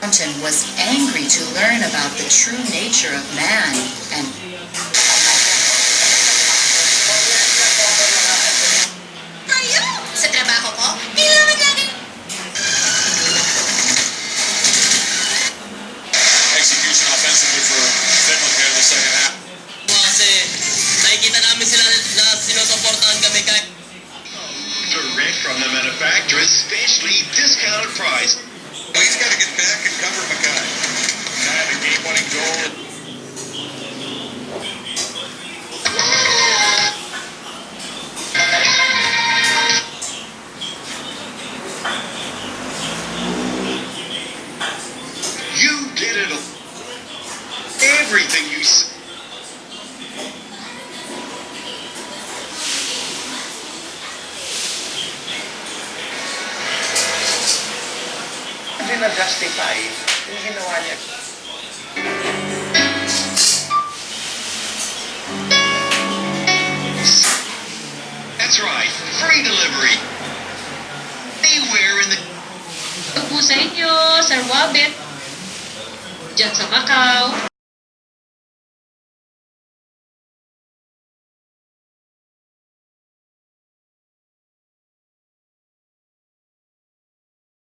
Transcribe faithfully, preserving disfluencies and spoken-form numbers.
Mountain was angry to learn about the true nature of man and Kayo! Sa trabaho ko, kailangan lagi Execution offensively for Finland here in the second half. Kasi nakikita namin sila na sinusuportahan kami kahit Direct from the manufacturer, specially discounted price. Well, he's got to get back and cover Mackay. Mackay had a game-winning goal. You get it all. Everything you s- Hindi na-justify yung ginawa niya. That's right. Free delivery. Anywhere in the Ito po sa inyo, Sir Wabet. Diyan sa Macau.